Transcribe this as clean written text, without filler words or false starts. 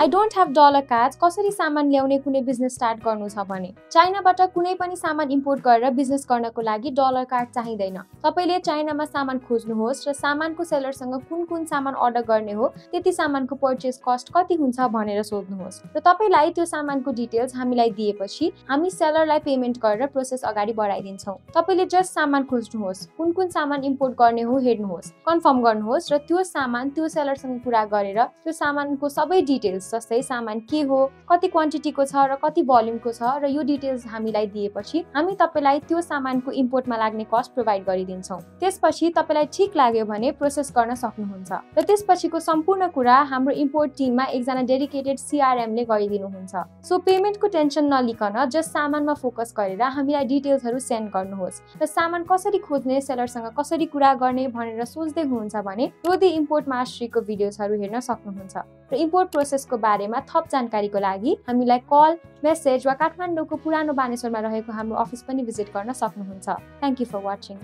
I don't have dollar cards कसरी सामान ल्याउने कुनै बिजनेस स्टार्ट गर्नु छ भने चाइनाबाट कुनै पनि सामान इम्पोर्ट गरेर बिजनेस गर्नको लागि डलर कार्ड चाहिँदैन। तपाईले चाइनामा सामान खोज्नुहोस् र सामानको सेलरसँग कुन कुन सामान अर्डर गर्ने हो त्यति सामानको पर्चेज कस्ट कति हुन्छ भनेर सोध्नुहोस् र तपाईलाई त्यो सामानको डिटेल्स हामीलाई दिएपछि हामी सेलरलाई पेमेन्ट गरेर प्रोसेस अगाडि बढाइदिन्छौँ। तपाईले जस्ट सामान खोज्नुहोस्, कुन कुन सामान इम्पोर्ट गर्ने हो हेर्नुहोस्, कन्फर्म गर्नुहोस् र त्यो सामान त्यो सेलरसँग कुरा गरेर त्यो सामानको सबै डिटेल्स जस्तै सामान के हो, कति क्वान्टिटीको छ र कति भोल्युमको छ र यो डिटेल्स हामीलाई दिएपछि हामी तपाईलाई त्यो सामानको इम्पोर्टमा लाग्ने कस्ट प्रोभाइड गरिदिन्छौँ। त्यसपछि तपाईलाई ठीक लाग्यो भने प्रोसेस गर्न सक्नुहुन्छ र त्यसपछिको सम्पूर्ण कुरा हाम्रो इम्पोर्ट टिममा एकजना डेडिकेटेड CRM ले गरिदिनुहुन्छ। सो पेमेन्टको टेन्सन नलिकन जस्ट सामानमा फोकस गरेर हामीलाई डिटेल्सहरू सेन्ड गर्नुहोस् र सामान कसरी खोज्ने, सेलरसँग कसरी कुरा गर्ने भनेर सोच्दै हुनुहुन्छ भने रोदी इम्पोर्ट मास्टरीको भिडियोजहरू हेर्न सक्नुहुन्छ र इम्पोर्ट प्रोसेसको बारेमा थप जानकारीको लागि हामीलाई कल, मेसेज वा काठमाडौँको पुरानो बानेश्वरमा रहेको हाम्रो अफिस पनि भिजिट गर्न सक्नुहुन्छ। Thank you for watching.